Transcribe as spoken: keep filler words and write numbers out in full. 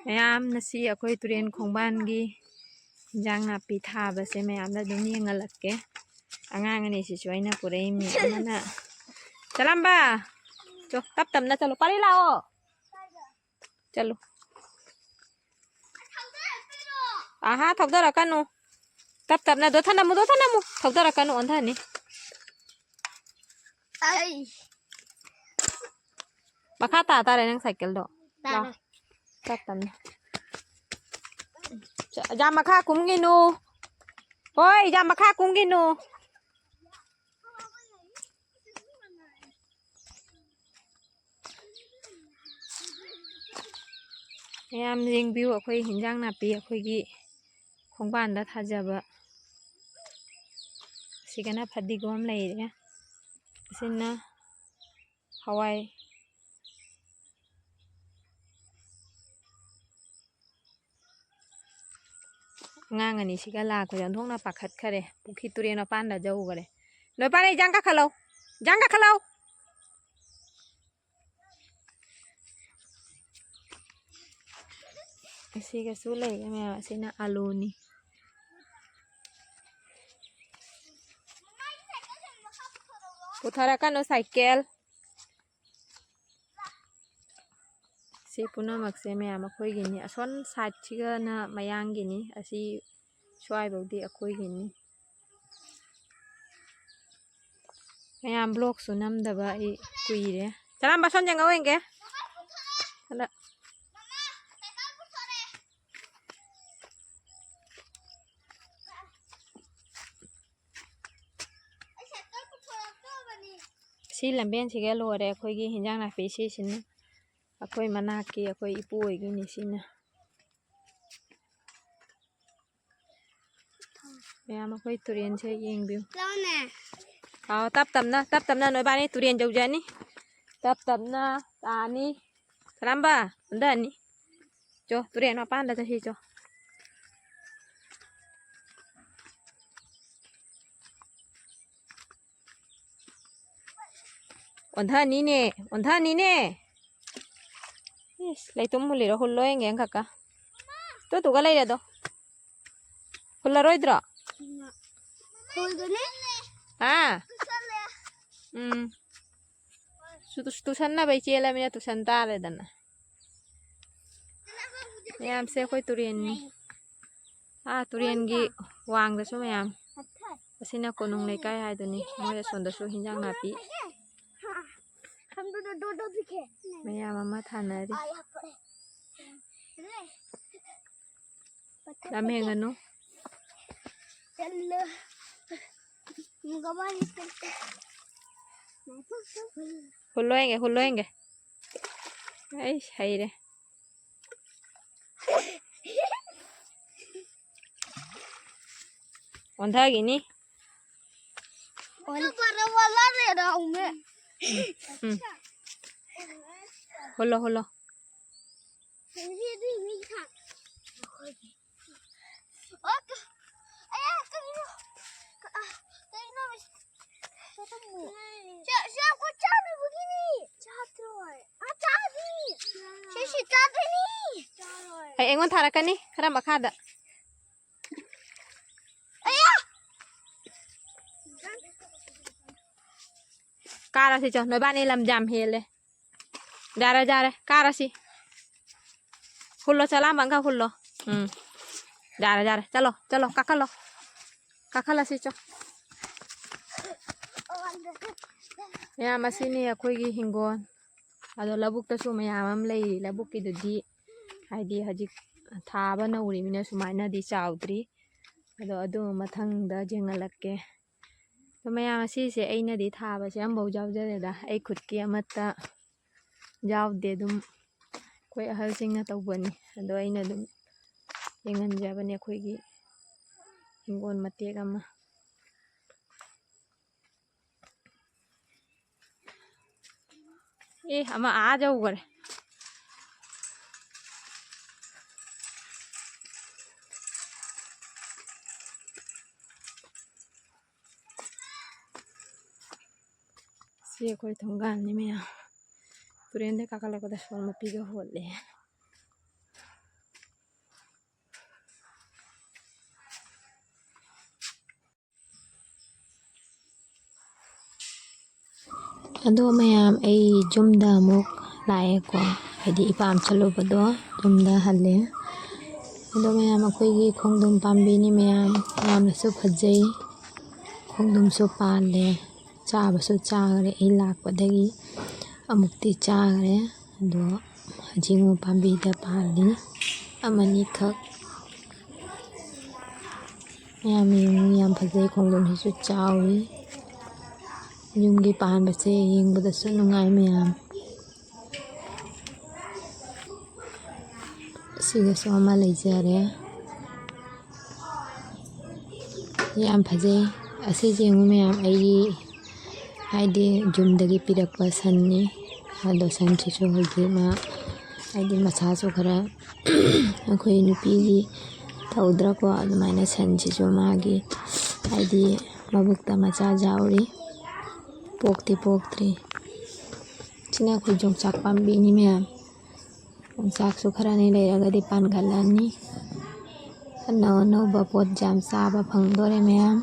ꯃꯌꯥꯝꯅ ꯁꯤ ꯑꯩꯈꯣꯏ ꯇꯨꯔꯦꯟ ꯈꯣꯡꯕꯥꯟꯒꯤ ꯏꯟꯖꯥꯡ ꯅꯥꯄꯤ ꯊꯥꯕꯁꯦ ꯃꯌꯥꯝꯗ ꯑꯗꯨꯝ ꯌꯦꯡꯍꯜꯂꯛꯀꯦ꯫ ꯑꯉꯥꯡ ꯑꯅꯤꯁꯤꯁꯨ ꯑꯩꯅ ꯄꯨꯔꯛꯏ, ꯃꯤ ꯑꯃꯅ, ꯆꯂꯝꯕ, ꯆꯣ, ꯇꯞ ꯇꯞꯅ ꯆꯠꯂꯣ, ꯄꯥꯔꯤ ꯂꯥꯛꯑꯣ, ꯆꯠꯂꯣ꯫ ꯑꯍꯥ, ꯊꯧꯗꯔꯛꯀꯅꯨ, ꯇꯞ ꯇꯞꯅ, ꯗꯣ ꯊꯅꯝꯃꯨ, ꯗꯣ ꯊꯅꯝꯃꯨ, ꯊꯧꯗꯔꯛꯀꯅꯨ, ꯑꯣꯟꯊꯅꯤ꯫ ꯑꯩ ꯃꯈꯥ ꯇꯥ ꯇꯥꯔꯦ ꯅꯪ ꯁꯥꯏꯀꯜꯗꯣ꯫ ꯇꯥꯔꯦ꯫ ꯂꯥꯎ꯫ ꯇꯞ ꯇꯞꯅ꯫ ꯌꯥꯝ ꯃꯈꯥ ꯀꯨꯝꯒꯤꯅꯨ꯫ ꯍꯣꯏ, ꯌꯥꯝ ꯃꯈꯥ ꯀꯨꯝꯒꯤꯅꯨ꯫ ꯃꯌꯥꯝ ꯌꯦꯡꯕꯤꯌꯨ, ꯑꯩꯈꯣꯏ ꯍꯤꯟꯖꯥꯡ ꯅꯥꯄꯤ ꯑꯩꯈꯣꯏꯒꯤ ꯈꯣꯡꯕꯥꯟꯗ ꯊꯥꯖꯕ꯫ ꯁꯤꯒꯅ ꯐꯗꯤꯒꯣꯝ ꯂꯩꯔꯦ꯫ ꯑꯁꯤꯅ ꯍꯋꯥꯏ꯫ ꯑꯉꯥꯡ ꯑꯅꯤꯁꯤꯒ ꯂꯥꯛꯄꯁꯦ ꯑꯣꯟꯊꯣꯛꯅ ꯄꯥꯈꯠꯈꯔꯦ꯫ ꯄꯨꯈ꯭ꯔꯤ ꯇꯨꯔꯦꯟ ꯃꯄꯥꯟꯗ ꯌꯧꯈꯔꯦ꯫ ꯂꯣꯏ ꯄꯥꯔꯦ, ꯏꯟꯖꯥꯡ ꯀꯥꯈꯠꯂꯧ, ꯏꯟꯖꯥꯡ ꯀꯥꯈꯠꯂꯧ꯫ ꯑꯁꯤꯒꯁꯨ ꯂꯩꯔꯦ ꯃꯌꯥꯝ꯫ ꯑꯁꯤꯅ ꯑꯂꯨꯅꯤ꯫ ꯄꯨꯊꯔꯛꯀꯅꯨ ꯁꯥꯏꯀꯦꯜ꯫ ꯁꯤ ꯄꯨꯝꯅꯃꯛꯁꯦ ꯃꯌꯥꯝ ꯑꯩꯈꯣꯏꯒꯤꯅꯤ꯫ ꯑꯁꯣꯝ ꯁꯥꯏꯠꯁꯤꯒꯅ ꯃꯌꯥꯡꯒꯤꯅꯤ꯫ ꯑꯁꯤ ꯁ꯭ꯋꯥꯏꯐꯥꯎꯗꯤ ꯑꯩꯈꯣꯏꯒꯤꯅꯤ꯫ ꯃꯌꯥꯝ ꯕ꯭ꯂꯣꯛꯁꯨ ꯅꯝꯗꯕ ꯑꯩ ꯀꯨꯏꯔꯦ꯫ ꯆꯂꯥꯝꯕ, ꯁꯣꯝ ꯌꯦꯡꯉꯛꯑꯣ ꯌꯦꯡꯒꯦ꯫ ꯍꯟꯗꯛ ꯁꯤ ꯂꯝꯕꯦꯟꯁꯤꯒ ꯂꯣꯏꯔꯦ ꯑꯩꯈꯣꯏꯒꯤ ꯍꯤꯟꯖꯥꯡ ꯅꯥꯄꯤ ꯁꯤꯁꯤꯅ꯫ ꯑꯩꯈꯣꯏ ꯃꯅꯥꯛꯀꯤ ꯑꯩꯈꯣꯏ ꯏꯄꯨ ꯍꯣꯏꯒꯤꯅꯤ ꯁꯤꯅ꯫ ꯃꯌꯥꯝ ꯑꯩꯈꯣꯏ ꯇꯨꯔꯦꯟꯁꯦ ꯌꯦꯡꯕꯤꯌꯨ꯫ ꯂꯥꯎꯅꯦ꯫ ꯑꯥꯎ, ꯇꯞ ꯇꯞꯅ, ꯇꯞ ꯇꯞꯅ ꯅꯣꯏꯕꯥꯅꯤ ꯇꯨꯔꯦꯟ ꯌꯧꯖꯅꯤ꯫ ꯇꯞ ꯇꯞꯅ ꯇꯥꯅꯤ꯫ ꯁꯂꯥꯝꯕ, ꯑꯣꯟꯊꯅꯤ꯫ ꯆꯣ, ꯇꯨꯔꯦꯟ ꯃꯄꯥꯟꯗ ꯆꯠꯁꯤ ꯆꯣ꯫ ꯑꯣꯟꯊꯅꯤꯅꯦ, ꯑꯣꯟꯊꯅꯤꯅꯦ꯫ ꯏꯁ, ꯂꯩꯇꯨꯝ ꯍꯨꯜꯂꯤꯔꯣ? ꯍꯨꯜꯂꯣ ꯌꯦꯡꯒꯦ ꯑꯪꯀꯛꯀ꯫ ꯇꯨ, ꯇꯨꯒ ꯂꯩꯔꯦ ꯑꯗꯣ꯫ ꯍꯨꯜꯂꯔꯣꯏꯗ꯭ꯔꯣ? ꯍꯣꯏꯗꯅꯦ꯫ ꯍꯥ? ꯎꯝ꯫ ꯁꯨ-, ꯇꯨꯁꯟꯅꯕꯩ ꯆꯦꯜꯂꯃꯤꯅ ꯇꯨꯁꯟ ꯇꯥꯔꯦꯗꯅ꯫ ꯃꯌꯥꯝꯁꯦ ꯑꯩꯈꯣꯏ ꯇꯨꯔꯦꯟ, ꯑꯥ, ꯇꯨꯔꯦꯟꯒꯤ ꯋꯥꯡꯗꯁꯨ ꯃꯌꯥꯝ꯫ ꯑꯁꯤꯅ ꯀꯣꯅꯨꯡ ꯂꯩꯀꯥꯏ ꯍꯥꯏꯗꯨꯅꯤ꯫ ꯃꯣꯏ ꯑꯁꯣꯝꯗꯁꯨ ꯍꯤꯟꯖꯥꯡ ꯅꯥꯄꯤ ꯃꯌꯥꯝ ꯑꯃ ꯊꯥꯅꯔꯤ꯫ ꯌꯥꯝ ꯍꯦꯟꯒꯅꯨ꯫ ꯍꯨꯜꯂꯣ ꯌꯦꯡꯒꯦ, ꯍꯨꯜꯂꯣ ꯌꯦꯡꯒꯦ꯫ ꯑꯩ ꯍꯩꯔꯦ꯫ ꯑꯣꯟꯊꯈꯤꯅꯤ꯫ ꯎꯝ꯫ ꯍꯨꯜꯂꯣ, ꯍꯨꯜꯂꯣ꯫ ꯑꯣ, ꯀ-, ꯑꯌꯥ, ꯀꯩꯅꯣ? ꯀ-, ꯑ, ꯀꯩꯅꯣ? ꯁꯤ, ꯁꯤ ꯑꯩꯈꯣꯏ ꯆꯥꯅꯕꯒꯤꯅꯤ꯫ ꯆꯥꯗ꯭ꯔꯣꯏ꯫ ꯑ, ꯆꯥꯗꯤ꯫ ꯁꯤ, ꯁꯤ ꯆꯥꯗꯣꯏꯅꯤ꯫ ꯆꯥꯔꯣꯏ꯫ ꯑꯩ, ꯑꯩꯉꯣꯟꯗ ꯊꯥꯔꯛꯀꯅꯤ ꯈꯔ ꯃꯈꯥꯗ꯫ ꯑꯌꯥ! ꯀꯥꯔꯁꯤ ꯆꯣ, ꯅꯣꯏꯕꯥꯅꯤ ꯂꯝ ꯌꯥꯝ ꯍꯦꯜꯂꯦ꯫ ꯌꯥꯔꯦ, ꯌꯥꯔꯦ, ꯀꯥꯔꯁꯤ꯫ ꯍꯨꯜꯂꯣ, ꯆꯂꯥꯝꯕ ꯑꯪꯀ ꯍꯨꯜꯂꯣ꯫ ꯎꯝ꯫ ꯌꯥꯔꯦ, ꯌꯥꯔꯦ, ꯆꯠꯂꯣ, ꯆꯠꯂꯣ, ꯀꯥꯈꯠꯂꯣ꯫ ꯀꯥꯈꯠꯂꯁꯤ ꯆꯣ꯫ ꯃꯌꯥꯝ, ꯑꯁꯤꯅꯤ ꯑꯩꯈꯣꯏꯒꯤ ꯍꯤꯡꯒꯣꯜ꯫ ꯑꯗꯣ ꯂꯧꯕꯨꯛꯇꯁꯨ ꯃꯌꯥꯝ ꯑꯃ ꯂꯩꯔꯤ꯫ ꯂꯧꯕꯨꯛꯀꯤꯗꯨꯗꯤ ꯍꯥꯏꯗꯤ ꯍꯧꯖꯤꯛ ꯊꯥꯕ ꯅꯧꯔꯤꯃꯤꯅ ꯁꯨꯃꯥꯏꯅꯗꯤ ꯆꯥꯎꯗ꯭ꯔꯤ꯫ ꯑꯗꯣ ꯑꯗꯨ ꯃꯊꯪꯗ ꯌꯦꯡꯍꯜꯂꯛꯀꯦ꯫ ꯑꯗꯣ ꯃꯌꯥꯝ, ꯑꯁꯤꯁꯦ ꯑꯩꯅꯗꯤ ꯊꯥꯕꯁꯦ ꯑꯝꯐꯥꯎ ꯌꯥꯎꯖꯗꯦꯗ꯫ ꯑꯩ ꯈꯨꯠꯀꯤ ꯑꯃꯠꯇ ꯌꯥꯎꯗꯦ꯫ ꯑꯗꯨꯝ ꯑꯩꯈꯣꯏ ꯑꯍꯜꯁꯤꯡꯅ ꯇꯧꯕꯅꯤ꯫ ꯑꯗꯣ ꯑꯩꯅ ꯑꯗꯨꯝ ꯌꯦꯡꯍꯟꯖꯕꯅꯦ ꯑꯩꯈꯣꯏꯒꯤ ꯍꯤꯡꯒꯣꯜ ꯃꯇꯦꯛ ꯑꯃ꯫ ꯑꯦ, ꯑꯃ ꯑꯥ ꯌꯧꯈꯔꯦ꯫ ꯁꯤ ꯑꯩꯈꯣꯏ ꯊꯣꯡꯒꯥꯜꯅꯤ ꯃꯌꯥꯝ꯫ ꯇꯨꯔꯦꯟꯗ ꯀꯥꯈꯠꯂꯛꯄꯗ ꯁꯣꯔ ꯃꯄꯤꯒ ꯍꯣꯜꯂꯦ꯫ ꯑꯗꯣ ꯃꯌꯥꯝ, ꯑꯩ ꯌꯨꯝꯗ ꯑꯃꯨꯛ ꯂꯥꯛꯑꯦꯀꯣ, ꯍꯥꯏꯗꯤ ꯏꯄꯥꯝ ꯆꯠꯂꯨꯕꯗꯣ ꯌꯨꯝꯗ ꯍꯜꯂꯦ꯫ ꯑꯗꯣ ꯃꯌꯥꯝ, ꯑꯩꯈꯣꯏꯒꯤ ꯈꯣꯡꯗ꯭ꯔꯨꯝ ꯄꯥꯝꯕꯤꯅꯤ ꯃꯌꯥꯝ, ꯌꯥꯝꯅꯁꯨ ꯐꯖꯩ, ꯈꯣꯡꯗ꯭ꯔꯨꯝꯁꯨ ꯄꯥꯜꯂꯦ, ꯆꯥꯕꯁꯨ ꯆꯥꯈ꯭ꯔꯦ꯫ ꯑꯩ ꯂꯥꯛꯄꯗꯒꯤ ꯑꯃꯨꯛꯇꯤ ꯆꯥꯈ꯭ꯔꯦ꯫ ꯑꯗꯣ ꯑꯖꯤꯡꯕ ꯄꯥꯝꯕꯤꯗ ꯄꯥꯜꯂꯤ ꯑꯃꯅꯤꯈꯛ꯫ ꯃꯌꯥꯝ ꯌꯦꯡꯉꯨ, ꯌꯥꯝ ꯐꯖꯩ, ꯈꯣꯡꯗ꯭ꯔꯨꯝꯁꯤꯁꯨ ꯆꯥꯎꯏ꯫ ꯌꯨꯝꯒꯤ ꯄꯥꯟꯕꯁꯦ ꯌꯦꯡꯕꯗꯁꯨ ꯅꯨꯡꯉꯥꯏ ꯃꯌꯥꯝ꯫ ꯑꯁꯤꯒꯁꯨ ꯑꯃ ꯂꯩꯖꯔꯦ꯫ ꯌꯥꯝ ꯐꯖꯩ꯫ ꯑꯁꯤꯁꯦ ꯌꯦꯡꯉꯨ ꯃꯌꯥꯝ, ꯑꯩꯒꯤ ꯍꯥꯏꯗꯤ ꯌꯨꯝꯗꯒꯤ ꯄꯤꯔꯛꯄ ꯁꯟꯅꯤ꯫ ꯑꯗꯣ ꯁꯟꯁꯤꯁꯨ ꯍꯧꯖꯤꯛ ꯃꯥ ꯍꯥꯏꯗꯤ ꯃꯁꯥꯁꯨ ꯈꯔ ꯑꯩꯈꯣꯏ ꯅꯨꯄꯤꯒꯤ ꯇꯧꯗ꯭ꯔꯀꯣ, ꯑꯗꯨꯃꯥꯏꯅ ꯁꯟꯁꯤꯁꯨ ꯃꯥꯒꯤ ꯍꯥꯏꯗꯤ ꯃꯕꯨꯛꯇ ꯃꯆꯥ ꯌꯥꯎꯔꯤ, ꯄꯣꯛꯇꯤ ꯄꯣꯛꯇ꯭ꯔꯤ꯫ ꯁꯤꯅ ꯑꯩꯈꯣꯏ ꯌꯣꯡꯆꯥꯛ ꯄꯥꯝꯕꯤꯅꯤ ꯃꯌꯥꯝ꯫ ꯌꯣꯡꯆꯥꯛꯁꯨ ꯈꯔꯅꯤ ꯂꯩꯔꯒꯗꯤ ꯄꯥꯟꯒꯠꯂꯅꯤ꯫ ꯑꯅꯧ ꯑꯅꯧꯕ ꯄꯣꯠ ꯌꯥꯝ ꯆꯥꯕ ꯐꯪꯗꯣꯔꯦ ꯃꯌꯥꯝ꯫